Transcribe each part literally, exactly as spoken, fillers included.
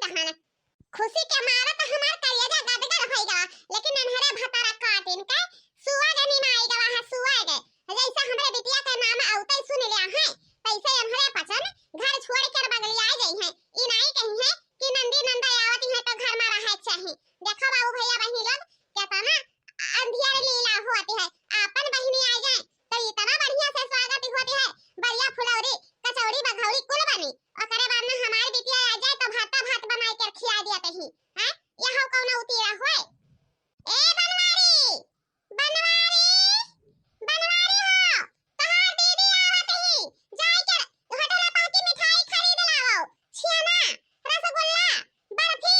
तहन। खुशी के मारे तो हमार करेजा गदगद होइ गवा, लेकिन नन्हरे भतारा काटिन के सुअग निमाइ गवा है, सुअग। जैसे हमरे बिटिया के नाम अउते सुन लिया है, तैसे नन्हरे पचन घर छोड़ कर बगलियाइ जइहैं। ई नाहीं कहिहैं कि नंदी नंदा आवती है तो घर मा रहै के चाही। देखो बाबू भैया बहिनी लोग, केतना अंधियार लीला होती है। आपन बहिनी आइ जाए तो इतना बढ़िया से स्वागत होती है, बरिया फुलौरी, कचौड़ी, बघौरी कुल बनी। ओकरे बाद में हमार बिटिया आइ जाए तो भाता भात बनाइ कर खिया दिया तही। हैं? यहाँ कौनो उतीरा होए? ए बनवारी, बनवारी, बनवारी हो, तोहार दीदी आवत ही, जाए के होटल पर की मिठाई खरीद लावो, छेना, रसगुल्ला, बर्फी,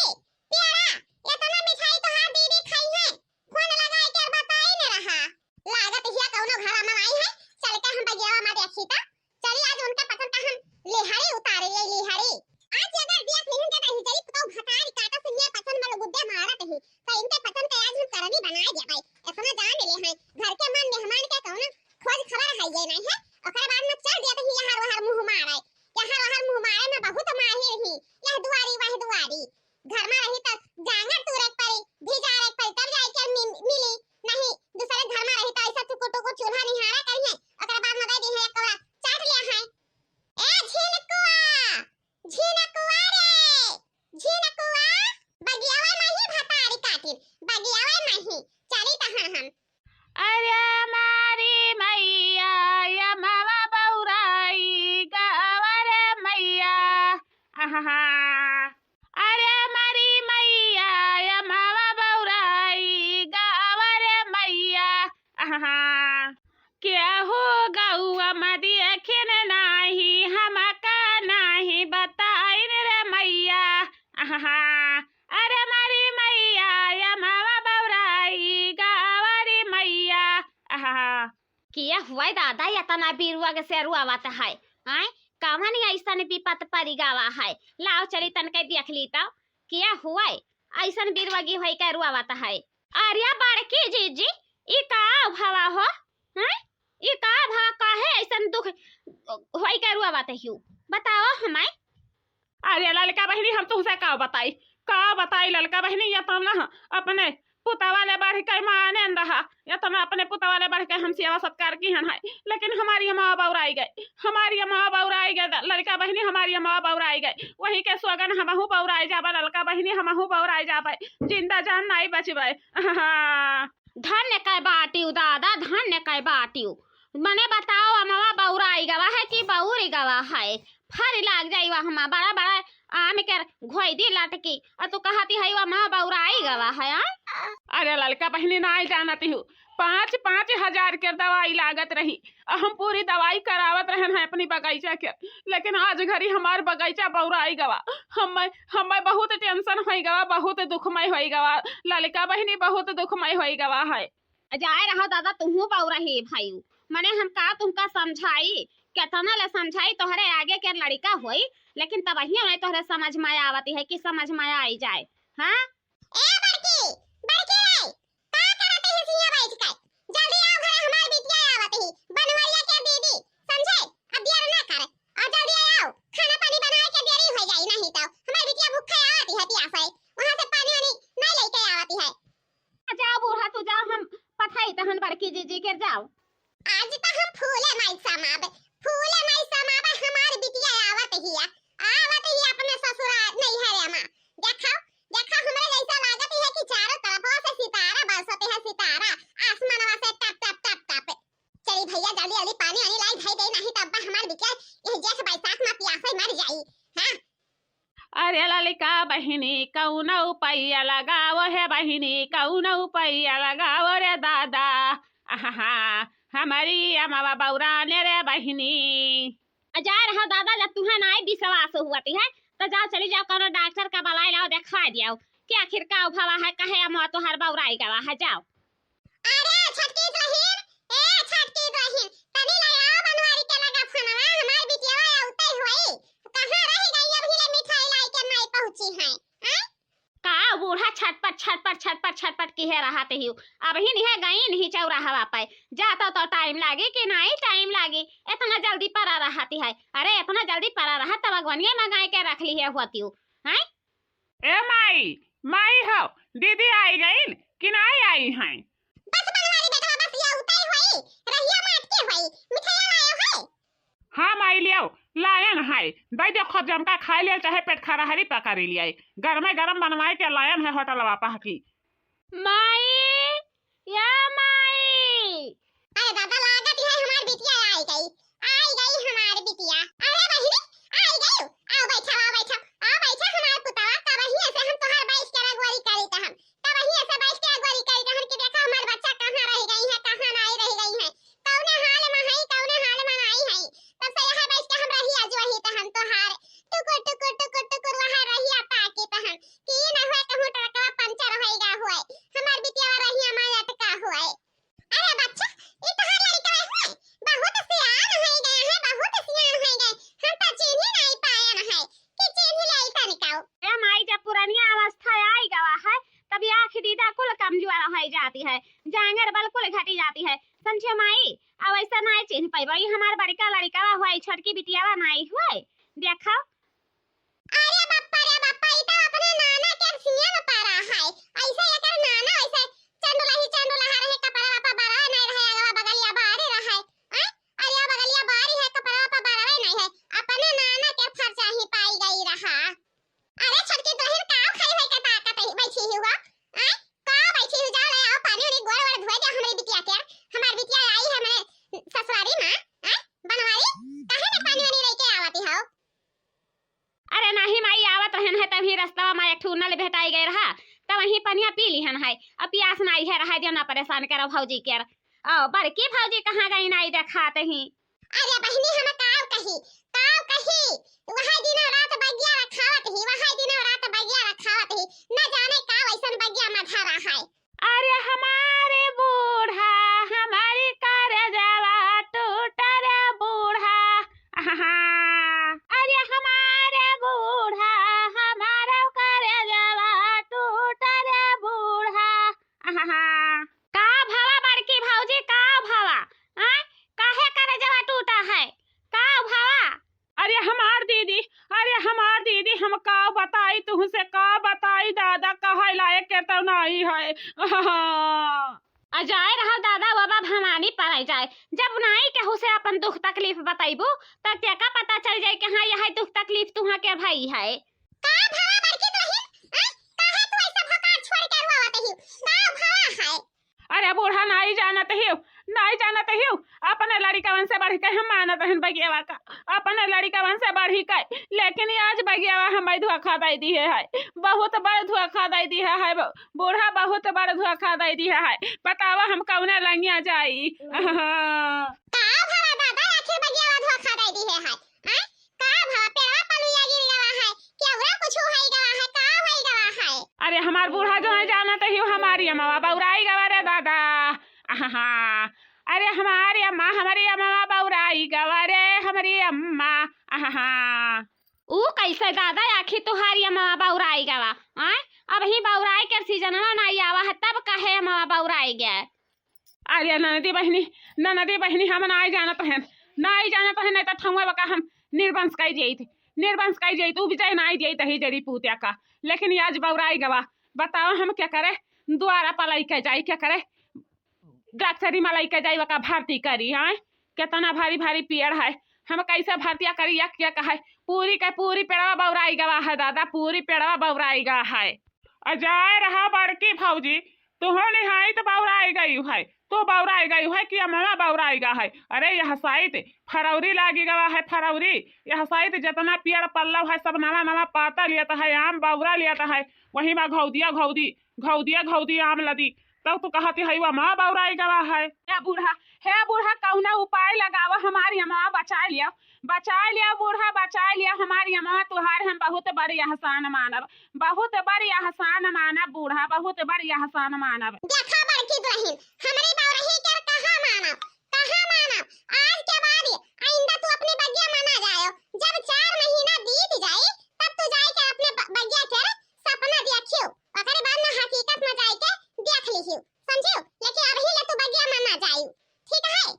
पेड़ा, इतना मिठाई तोहार दीदी खाई है, फोन लगाए के बताई न रहा। लागत हिया कौनो घर में आई है, चल के हम बगियावा में देखी ता। चली आज उनके पसंद का हम लिहारी उतारे, ये लिहारी। आज अगर दिया फिल्म के कहीं चली तो भतारी काटा से ये पसंद वाला गुद्दे मारत ही, तो इनके पसंद का आज हम करनी बनाए दे भाई। इतना जान ले हैं, घर के मन मेहमान के कौनो खोज खबर है ये नहीं है। ओकरे बाद में चल दिया तो यहाँ वहर मुँह मारे, यहाँ वहर मुँह मारे में बहुत माहिर ही, यह दुआरी वह दुआरी। घर में रही तो जांगर तूरे के परी, भिजारे के परी, तब जाए के मि-, मिली। नहीं, दूसरे घर में रही तो ऐसा टुकुर टुकुर चूल्हा निहारा करिए, ओकरे बाद में दे दी है एक कौड़ा चाट लिया है। ए झिनकुआ, झिनकुआ रे, झिनकुआ, बगियावा में ही भतारी काटिन, बगियावा में ही, चली तहन हम। अरे मारी मैया, या मावा बौराई गावा रे मैया, आहा। अरे मारी मैया, या मावा बौराई गावा रे मैया, आहा। केहू गौआ में देखिन नाही, हमका नाही बताइन रे मैया, आहा। अरे मारी मैया, या मावा बौराई गावा रे मैया, आहा। किया हुआ दादा, इतना बिरुआ के से रुआवत है, आय? कवन ऐसन विपत परि गवा है? लाओ चली तनके देख ली तो, किया हुआ ऐसन बिरुआ गी होई के रुआवत है? अरे बड़की जीजी, ई का भवा हो? हैं? ई का भवा, काहे ऐसन दुख होई के रुआवत हियो? बताओ हमें। अरे ललका बहिनी, हम तुहसे का बताई, का बताई ललका बहिनी, ये तो ना अपने पुतवा ले बढ़ के माने न रहा, ये तो ना अपने पुतवा ले बढ़ के हम सेवा सत्कार किहन है, लेकिन हमारी अम्मा बौराई गए, हमारी अम्मा बौराई गए, ललका बहिनी हमारी अम्मा बौराई गए, वही के सोगन हमहू बौराई जाबे, ललका बहिनी हमहू बौराई जाबे, जिंदा जान नाई बचबे। धन्य कै बाटिउ दादा, धन्य कै बाटिउ। मने बताओ, अमवा बौराई गवा है कि बौरी गवा है? फरी लाग जाई वहमा, बड़ा बड़ा आम के घोइदी लटकी, और तू कहती है वहमा बौराई गवा है, हाँ? अरे ललका बहिनी, नाई जानती हूँ, पाँच पाँच हजार के दवाई लागत रही, और हम पूरी दवाई करावत रहन है अपनी बगीचा के, लेकिन आज घरी हमार बगीचा बौराई गवा। हमें, हमें बहुत tension होई गवा, बहुत दुखमय होई गवा, ललका बहिनी बहुत दुखमय होई गवा है। जाए रहो दादा, तुहू बौराही भाई, मने हम का तुमका समझाई, केतना ले समझाई, तोहरे आगे के लड़िका होई, लेकिन तबहियो नहीं तोहरे समझ में आवती है कि समझ में आई जाए। हाँ? ए बड़की, बड़की रे, का करत ही सिया बैठ के? जल्दी आओ घरे, हमार बिटिया आवत ही, बनवरिया के दीदी, समझे? अब देर ना करे, और जल्दी आओ, खाना पानी बनाए के देरी हो जाई, नहीं तो हमार बिटिया भूखे आवत है, प्यास है, वहाँ से पानी वानी नहीं लेके आवत है। जाओ बूढ़ा, तू जाओ, हम पठाई तहन बड़की जीजी के जाओ। आज तो हम फूले माई समाबे, फूले माई समाबे, हमार बिटिया आवत हिया, आवत ही अपने ससुरा नैहरे मा। देखो, देखो, हमरे जैसा लागत है कि चारों तरफ से सितारा बरसते हैं, सितारा आसमानवा से टप टप टप टप। चली भैया, जल्दी जल्दी पानी वानी लाई, धई दे, नहीं तब हमार बिटिया यही जेठ बैसाख मा प्यासे मर जाई। हाँ। अरे ललका बहिनी कौनो उपैया लगाओ हे बहिनी, कौनो उपैया लगाओ रे दादा। आहा, हमारी अमवा बौराने रे बहिनी। आ जा रहा दादा, जब तुहें नाई विश्वास हुआ ती है, तो जाओ चली जाओ कौनो डॉक्टर का बुलाई लाओ, देखा दियाओ कि आखिर का भवा है, कहे अमवा तोहार बौराई गवा है। जाओ। अरे छोटकी दुल्हिन, ए छोटकी दुल्हिन, तनी ले आओ बनवारी के लगा फोनवा, हमार बिटिया आवते होई। कहाँ रह गई, अबही ले मिठाई लाई के नाई पहुँची है, हैं? का बूढ़ा छटपट, छटपट, छटपट, छटपट किहे रहत हियो? अबही निहे गई नहीं चौराहवा पे, जाता तो टाइम लागी कि नाई टाइम लागी, इतना जल्दी परा रहती है। अरे इतना जल्दी परा रहत तब अगवनिया मंगाए के रख ली है होती हो, हैं? ए माई, माई हो, दीदी आई गईन कि नाई आई हैं? बस बनवारी बेटवा, बस ये उतई होई, रहिया माट के होई, मिठाइया लाए होई। हाँ माई, लियाओ, लायन है, दई दे खूब जमका खाई लिया, चाहे पेट खराहरी पकड़ी लिया, गरमे गरम बनवाए के लायन है होटलवा पा की। माई, या माई। अरे दादा, लागत है हमार बिटिया आई गई, आई गई हमार बिटिया। अरे बहिनी, आई गई, आओ बैठा, आओ बैठा, आओ बैठा हमार पुतवा, तबहिए से हम तोहार बैठ के अगोरी करी त हम, तबहिए से बैठ के अगोरी करी त हम कि देखा हमार बच्चा कहाँ रह गई है, कहाँ नाई रह गई है, कौने हाल में है, कौने हाल में नाई है। तब से यहाँ बैठ के हम रही आज वही त हम तोहार टुकुर टुकुर टुकुर टुकुर वहाँ रहिया ताकी त हम कि ई ना होए कहूँ ट्रकवा पंचर होइगा होए, हमार बिटिया रहिया में अटका होए। अरे बच्चा, ई तोहार लड़का हुए, बहुत सियान हो गए हैं, बहुत सियान हो गए। हम तो चीन्ही नहीं पायन है कि चीन्ही ले तनिकाओ। ए माई, जब पुरानिया अवस्था आई गवा है, तब ये आँख दीदा कुल कमजोर हो जाती है, जांगर बल कुल घटी जाती है। समझे माई, अब ऐसा नहीं चिन्ह पैबो, ई हमार बड़का लड़का हुए, छोटकी बिटिया नहीं हुए। देखो, अरे बप्पा रे बप्पा, ई तो अपने नाना के सीना में पड़ा है। ऐसे एकर नाना ऐसे चंडुलही चंडुलहा रहे, कपड़ा पा बड़ा नहीं रहे, अगवा बगलिया बारी रहे। हैं? अरे बगलिया बारी है, कपड़ा पा बड़ा नहीं है। अपने नाना के फरचाही पाई गई रहा। अरे छोटकी दुल्हन, का खाई होई के ताकत है, बैठी ही हुआ? हैं? का बैठी ही? जाओ ले आओ पानी उनी, गोड़ वोड़ धोए दे हमरी बिटिया के। हमार बिटिया आई है हमरे ससुरारी में, हैं? बनवारी, काहे ना पानी वानी लेके आवती हो? अरे नाही माई, आवत रहन है, तभी रस्तवा में एक ठो नल भेटाई गए रहा, तब वहीं पनिया पी लिहन है। अब प्यास नाई है रहा, जो ना परेशान करो भौजी के। ओ, बड़की भौजी कहाँ गई, नाई देखात ही। अरे बहिनी, हम काव कही, काव कही, वहाँ दिनों रात बगिया रखावत ही, वहाँ दिनों रात बगिया रखावत ही, न जाने का वैसन बगिया में धरा है। अरे हमारे बूढ़ा, हमारी करजवा टूट रे बूढ़ा। आहा। अरे हमारे बूढ़ा, हमारा करजवा टूट रे बूढ़ा। आहा। का भवा बड़की भौजी, का भवा? आय? काहे करजवा टूटा है? का भवा? अरे हमार दीदी, अरे हमार दीदी, हम का बताई तुहसे, का बताई दादा, कहे लायक के तो नाई है। आ जाए रहा दादा, बाबा भवानी पराई जाए। जब नाई केहू से अपन दुख तकलीफ बतैबू, त केका पता चल जाए कि हाँ, यह दुख तकलीफ तुहा के भई है। का भवा बड़की दुल्हन? आय? काहे तू ऐसा भोकाल छोड़ के रोवत ही? का भवा है? अरे बूढ़ा, नाई जानत हियो, नाई जानत हियो, अपने लड़िकवन से बढ़ि के हम मानत रहन बगियावा का, अपने लड़िकवन से बढ़ि के, लेकिन ये आज बगियावा हमें धोखा दे दिहे है, बहुत बड़ धोखा दे दिहे है ब-, बूढ़ा बहुत बड़ धोखा दे दिहे है। बतावा हम कौने लंगिया जाई? का भवा दादा, आखिर बगियावा धोखा दे दिहे है? आय? का भवा, पेड़वा पलुइया गिर गवा है, केवरा कुछ होई गवा है, का होई गवा है? अरे हमार बूढ़ा जो है जानत हियो, हमारी अमवा बौराई गवा रे दादा। आहा। अरे हमारी अम्मा, हमारी अमवा बौराई गवा रे, हमारी अम्मा। आहा। ऊ कैसे दादा, आखिर तुहारी अमवा बौराई गवा? आय? अब ही बौराई के सीजनवा नाई आवा है, तब काहे अमवा बौराई गया? अरे ननदी बहिनी, ननदी बहिनी, हम नाई जानत हन, नाई जानत हन, नहीं तो ठौंवे बका हम निर्वंश कई जाइत, निर्वंश कई जाइत, उपजै नाई जाइत ही जड़ी पूतिया का। लेकिन आज बौराई गवा, बताओ हम क्या करे, द्वारा पलाई के जाई, क्या करे, डॉक्टरी में लई के जाई, वका भर्ती करी, हाँ? कितना भारी भारी पेड़ है, हम कैसे भर्तिया करी, या क्या कहे, पूरी के पूरी पेड़वा बौराई गवा है दादा, पूरी पेड़वा बौराई गवा है। आ जाए रहा बड़की भौजी, तुहो निहाई तो बौराई गई है, तू बौराई गई है कि अमवा बौराई गा है। अरे यह साइत फरौरी लागी गवा है, फरौरी। यह साइत जितना पेड़ पल्लव है सब नवा नवा पाता लियत है, आम बौरा लियत है, वही में घौदिया घौदी, घौदिया घौदी आम लदी। तब तू कहती है, "अमवा बौराई गवा है।" हे बूढ़ा, हे बूढ़ा, कौनो उपाय लगावा, हमारी अमवा बचाए लिया, बचाए लिया बूढ़ा, बचाए लिया हमारी अमवा, तुहार हम बहुत बड़ी एहसान मानब, बहुत बड़ी एहसान मानब बूढ़ा, बहुत बड़ी एहसान मानब। देखा बड़की दुल्हन, हमरी बौरही के कहाँ मानब, कहाँ मानब? आज के बाद आइंदा तू अपने बगिया में ना जायो। जब चार महीना बीत जाई, तब तू जाए के अपने ब-, बगिया के सपना देखियो, ओकरे बाद में हकीकत में जाए के देख लिहियो, समझियो? लेकिन अभी ले तू बगिया में ना जाइयो, ठीक है?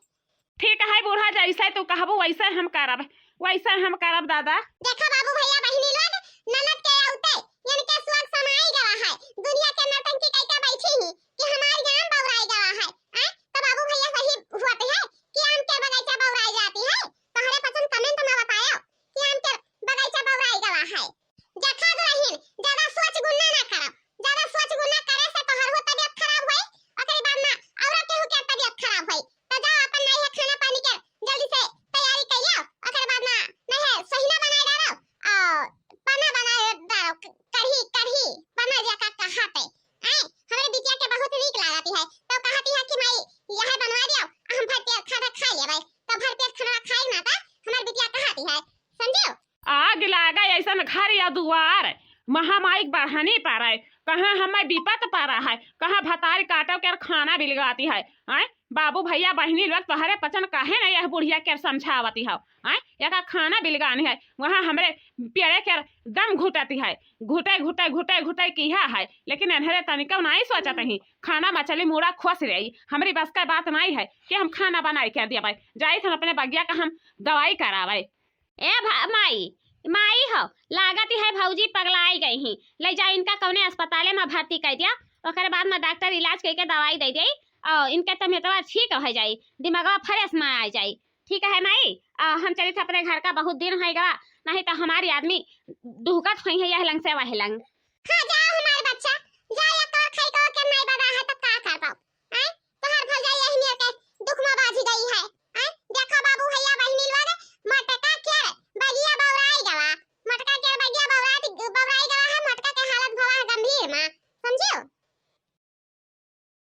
ठीक है बूढ़ा, जैसे तू कहबू वैसे हम करब, वैसे हम करब दादा। देखा बाबू भैया बहिनी लोग, ननद के औते इनके स्वर्ग वहाँ माई बढ़नी पड़े, कहाँ हमें विपत पड़ा है, कहाँ भतारी काटो के खाना बिलगाती है। आय, बाबू भैया बहिनी लोग तोहरे पचन काहे न यह बुढ़िया के समझावती हो? आय, एका खाना बिलगानी है, वहाँ हमरे पेड़े के दम घुटती है, घुटे घुटे घुटे घुटे किहा है, लेकिन एन्हरे तनिको नाई सोचत ही। खाना मचली मूड़ा खुश रही, हमरी बस का बात नाई है कि हम खाना बनाई के देबै। जाइत हन अपने बगिया का हम दवाई कराबै। ए भा-, माई, माई हो, लागत है भौजी पगलाई गई ही। ले जा इनका कौने अस्पताले में भर्ती कर दिया, ओकरे बाद में डॉक्टर इलाज करके दवाई दे दे और इनके तबियतवा ठीक हो जाई, दिमागवा फ्रेश में आ जाई। ठीक है माई, आ, हम चलित अपने घर का, बहुत दिन हो गवा, नहीं तो हमारी आदमी दुहकत हुई है यह लंग से वह लंग।